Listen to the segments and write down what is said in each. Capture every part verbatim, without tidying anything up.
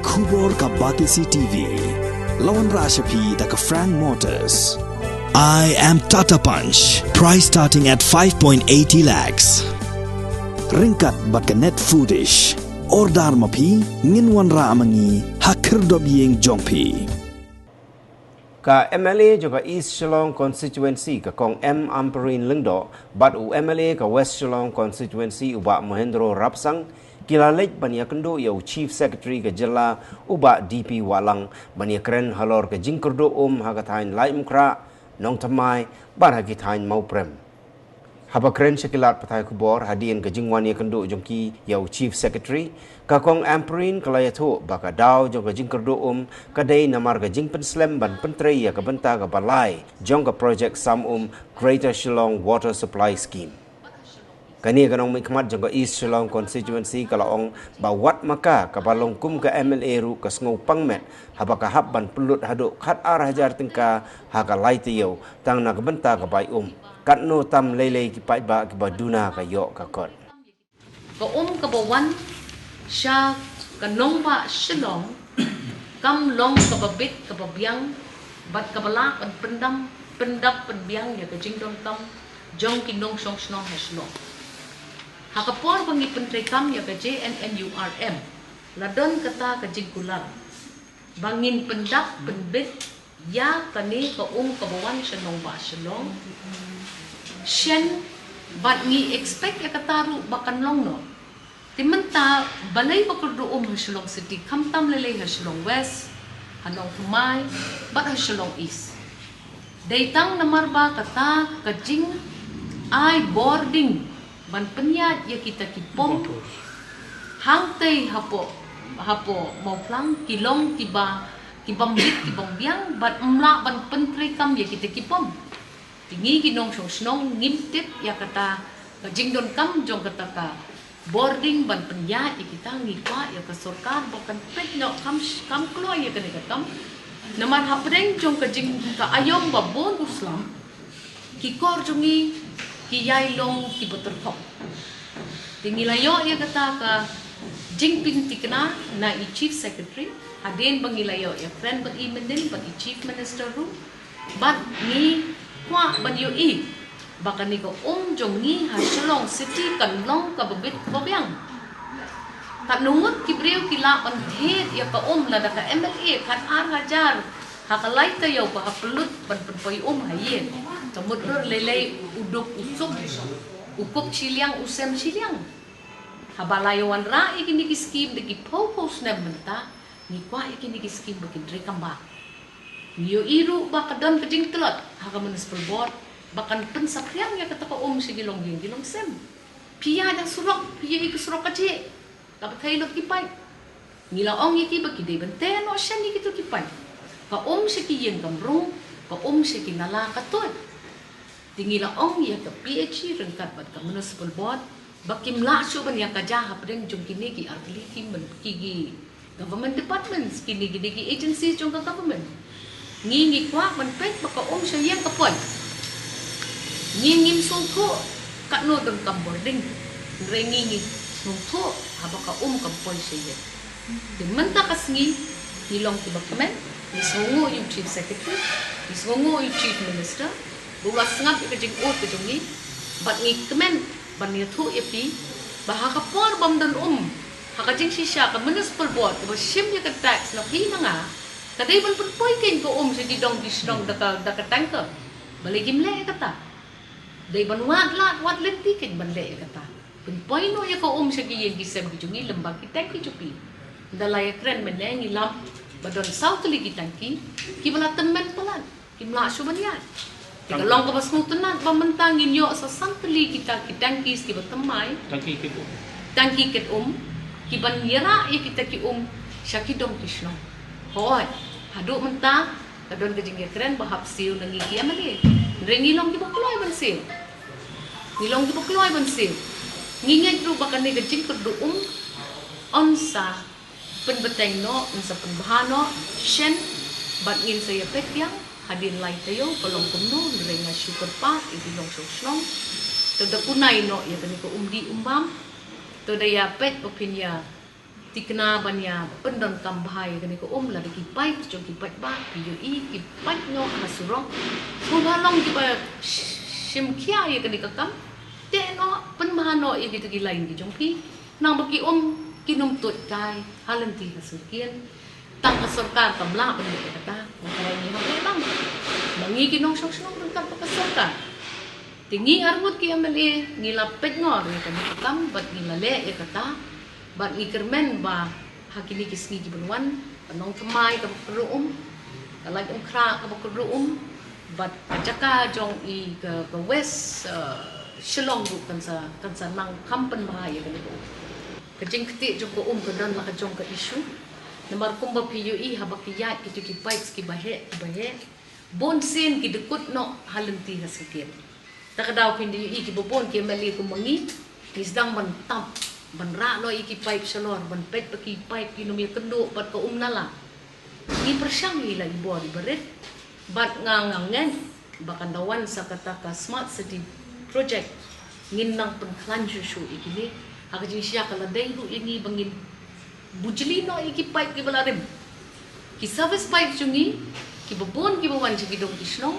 Khubor ka Batesi T V. La wanrah sha phi da ka Frank Motors. I am Tata Punch. Price starting at five point eighty lakhs. Ryngkat bad ka Net Foodish. Order ma phi, ngin wanrah ma ngi ha khyrdop ïing jong phi. Ka M L A jong ka East Shillong Constituency, ka Kong M Ampareen Lyngdoh, bad u M L A ka West Shillong Constituency, u Bah Mohendro Rapsang, ki la leit ban ïakynduh ïa u Chief Secretary ka jylla, u Bah D P Wahlang, ban ïakren halor ka jingkyrduh um ha ka thaiñ Laitumkhrah, Nongthymmai, bad ha ki thaiñ Mawprem. Haba kren sha ki lad pathai khubor hadien ka jingwan ïakynduh jong ki ïa u Chief Secretary, ka Kong Ampareen ka la ïathuh ba ka daw jong ka jingkyrduh um ka dei namar ka jingpynslem ban pyntrei ïa ka bynta kaba lai jong ka projek sam um Greater Shillong Water Supply Scheme. Kane ka nongmihkhmat jong ka East Shillong Constituency ka la ong ba wat ma ka kaba long kum ka M L A ruh ka sngew pang met haba ka hap ban pynlut haduh khat ar hajar tyngka ha ka lai taïew tang na ka bynta ka bai um. Katno tam lei lei ki paidbah kiba duna ka ïoh ka kot. Ka um kaba wan sha ka nongbah Shillong kam long kaba bit kaba biang bad kaba lah ban pyndam pyndap pynbiang ïa ka jingdonkam jong ki nongshong shnong ha Shillong. Ha ka por ba ngi pyntreikam ïa ka J N N U R M, la don kata ka jingkular ba ngin pyndap pynbit ïa kane ka um kaba wan sha nongbah Shillong. Shen bad ngi expect ïa kata ruh ba kan long noh. Te mynta balei ba kyrduh um ha Shillong City, khamtam lei lei ha Shillong West, ha Nongthymmai bad ha Shillong East? Dei tang namar ba kata ka jingai bording ban pynïaid ïa kita ki pom hangtei hapoh, hapoh Mawphlang ki long kiba, ki bym bit ki bym biang bad ym lah ban pyntreikam ïa kita ki pom. Te ngi ki nongshong shnong ngim tip ïa kata ka jingdonkam jong kata ka bording ban pynïaid ïa kita. Ngi kwah ïa ka sorkar ba kan peit noh kam, kam kloi ïa kane ka kam. Namar hapdeng jong ka jing ka aïom ba bun u slum, ki kor jong ngi ki ïai long kiba tyrkhong. Te ngi la ïoh ïa kata ka jingpyntikna na i Chief Secretary, hadien ba ngi la ïoh ïakren bad i mynnin bad i Chief Minister ruh, bad ngi kwah ban ïohi ba kane ka um jong ngi ha Shillong City kan long kaba bit kaba biang. Katno ngut ki briew ki lah ban thied ïa ka um lada ka M L A khat ar hajar ha ka lai taïew ba hap pynlut ban pynpoi um ha ïing. Ka mut ruh lei lei u duk u suk, u kup shiliang, u sem shiliang. Haba la ïa wanrah ïa kine ki skim da ki phew phew snem mynta, ngi kwah ïa kine ki skim ba kin treikam bha. Ngi ïohi ruh ba ka don ka jingtlot ha ka municipal board ba kan pynsaphriang ïa kata ka um sha ki longïing ki longsem. Phi ïaid ha surok, phi ïohi ka surok ka jhieh, kaba thei lut ki paip. Ngi la ong ïa ki ba ki dei ban teh noh shen ïa kito ki paip. Ka um sha ki ïing kam rung, ka um sha ki nala ka tuid. Te ngi la ong ïa ka P H E ryngkat bad ka municipal board ba kim lah shuh ban ïa ka jia hapdeng jong kine ki artylli ki men, ki, ki government departments, kine, kine ki agencies jong ka government. Ngi, ngi kwah ban peit ba ka um sha ïing ka poi. Ngi ngim sngewthuh katno donkam bording. Hynrei ngi, ngi sngewthuh haba ka um kam poi sha ïing. Te mynta ka sngi ngi long kiba kmen, ngi sngewnguh ïa u Chief Secretary, ngi sngewnguh ïa u Chief Minister ba u la sngap ïa ka jingud ka jong ngi, bad ngi kmen ban ïathuh ïa phi ba ha ka por bym don um, ha ka jingshisha ka municipal board kaba shim ïa ka tax na phi na nga, ka dei ban pynpoi keiñ ka um sha ki dong ki shnong da ka, da ka tanker. Balei kim leh ïa kata? Dei ban wad lad wad lynti keiñ ban leh ïa kata. Pynpoi noh ïa ka um sha ki ïing ki sem ki jong ngi lyngba ki tanki jong phi. Ynda la ïakren mynne ngi lap ba don saw tylli ki tanki kiba la tymmen palat, kim lah shuh ban ïaid. Te ka long kaba sngewtynnat ba mynta ngin ïoh sa san tylli kita ki tanki kiba thymmai, tanki kit um, tanki kit um, kiban ïarah ïa kita ki um sha ki dong ki shnong. Hooid, haduh mynta ka don ka jingïakren ba hap siew na ngi ki M L A. Hynrei ngi long kiba kloi ban siew. Ngi long kiba kloi ban siew. Ngi ngeit ruh ba kane ka jingkyrduh um yn sa pynbteng noh, yn sa pynbha noh shen, bad ngin sa ïa peit biang hadien lai taïew ba long kumno. Hynrei nga shu kyrpad ïa ki nongshong shnong, to da kunai noh ïa kane ka um dih um bam, to da ïa peit ba phin ïa Thikna ban ïa pyndonkam bha ïa kane ka um, lada ki paip jong ki paidbah, phi ïohi ki paip noh ha surok. Kumba long kiba shim khia ïa kane ka kam, teh noh, pynbha noh ïa kita ki lain ki jong phi. Nang ba ki um kin ym tuid kai ha lynti ha surok. Tang ka sorkar kam lah ban leh ïa kata. Nga kren ngi hap leh lang. Ma ngi ki nongshong shnong ryngkat bad ka sorkar. Te ngi arngut ki M L A ngi la peit ngor ïa kane ka kam bad ngi la leh ïa kata. Bad ngi kyrmen ba ha kine ki sngi ki ban wan, ka nongthymmai kaba kyrduh um, ka Laitumkhrah kaba kyrduh um, bad ka jaka jong i ka, ka West, uh, Shillong ruh kan sa, kan sa nang kham pynbha ïa kane ka um. Ka jingktieh jong ka um ka don la ka jong ka issue. Namar kumba phi ïohi haba ki ïaid kito ki pipes kiba heh, kiba heh, bun sien ki dkut noh ha lynti ha syriem. Ta ka daw phin da ïohi kiba bun ki M L A kum ma ngi, ngi sdang ban tap, ban rah noh ïa ki paip shalor, ban peit ba ki paip kin ym ïakynduh bad ka um nala. Ngi pyrshang ïa la i bor iba rit, bad nga, nga ngeit ba kan da wan sa kata ka Smart City Project, ngin nang pynkhlaiñ shuh shuh ïa kine. Ha ka jingshisha ka la dei ruh ïa ngi ba ngin bujli noh ïa ki paip kiba la rim. Ki service pipe jong ngi kiba bun kiba wan sha ki dong ki shnong,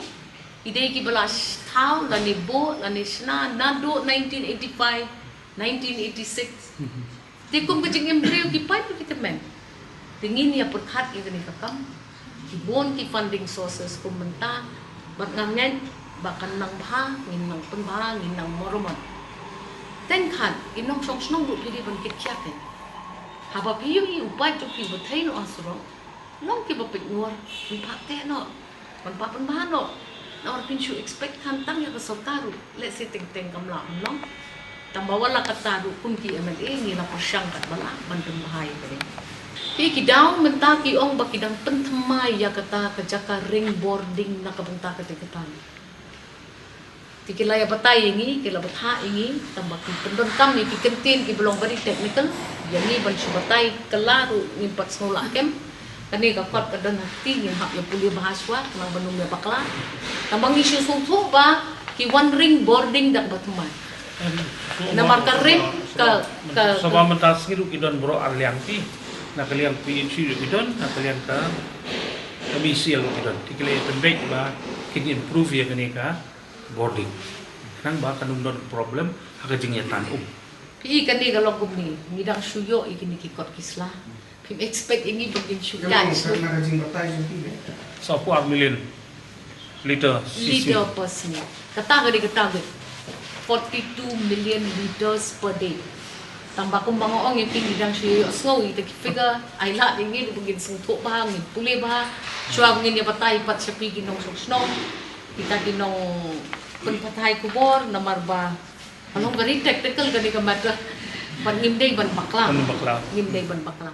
i dei kiba la sh-, thaw lane buh lane shna naduh nineteen eighty-five, nineteen eighty-six. Te kum ka jingim briew ki paip ki tymmen. Te ngin ïa pyrkhat ïa kane ka kam. Ki bun ki funding sources kum mynta, bad nga ngeit ba kan nang bha, ngin nang pynbha, ngin nang marammot. Teng khat, i nongshong shnong ruh phi dei ban kit khia kein. Haba phi ïohi u paip jong phi uba thei noh ha surok, long kiba peit ngor, ban phah teh noh, ban phah pynbha noh. Namar phin shu expect than tang ïa ka sorkar ruh, lehse teng teng kam lah ban long. Tangba wat la katta ruh kum ki M L A ngi la pyrshang katba lah ban pynbha ïa kane. Te ki daw mynta ki ong ba ki dang pynthymmai ïa kata ka jaka ring bording na ka bynta kata kata. Te ki la ïa batai ïa ngi, ki la bthah ïa ngi, tangba ki pyndonkam ïa ki kyntien kiba long very technical. Ïa ngi ban shu batai kylla ruh ngim pat sngew lah kem. Kane ka kot ka don ha kti, ngin hap ïa pule bha shuwa, khnang ban ym ïa bakla. Tangba ngi shu sngewthuh ba ki wan ring bording da kaba thymmai. Namar ka ring ka, ka, saba mynta sngi ruh ki don baroh ar liang ki. Na ka liang P H E ruh ki don, na ka liang ka, ka M C L ruh ki don. Te ki la ïa pynbeit ba kin improve ïa kane ka bording. Khnang ba kan ym don problem ha ka jingïatan um. Phi i kane ka long kumne, ngi dang shu ïoh ïa kine ki kot ki sla. Phim expect ïa ngi ba ngin shu ïaid shuh. Sawphew phra million litre C C. Litre per sngi. Kata ka dei ka target. Forty-two million litres per day. Tangba kumba nga ong ïa phi, ngi dang shu ïohsngew ïa kita ki figure. Ai lad ïa ngi ba ngin sngewthuh bha, ngin pule bha. Shuwa ba ngin ïa batai pat sha phi ki nongshong shnong, kita ki nongpynpathai khubor, namar ba ka long very technical kane ka matter. Bad ngim dei ban bakla. Ngim dei ban bakla.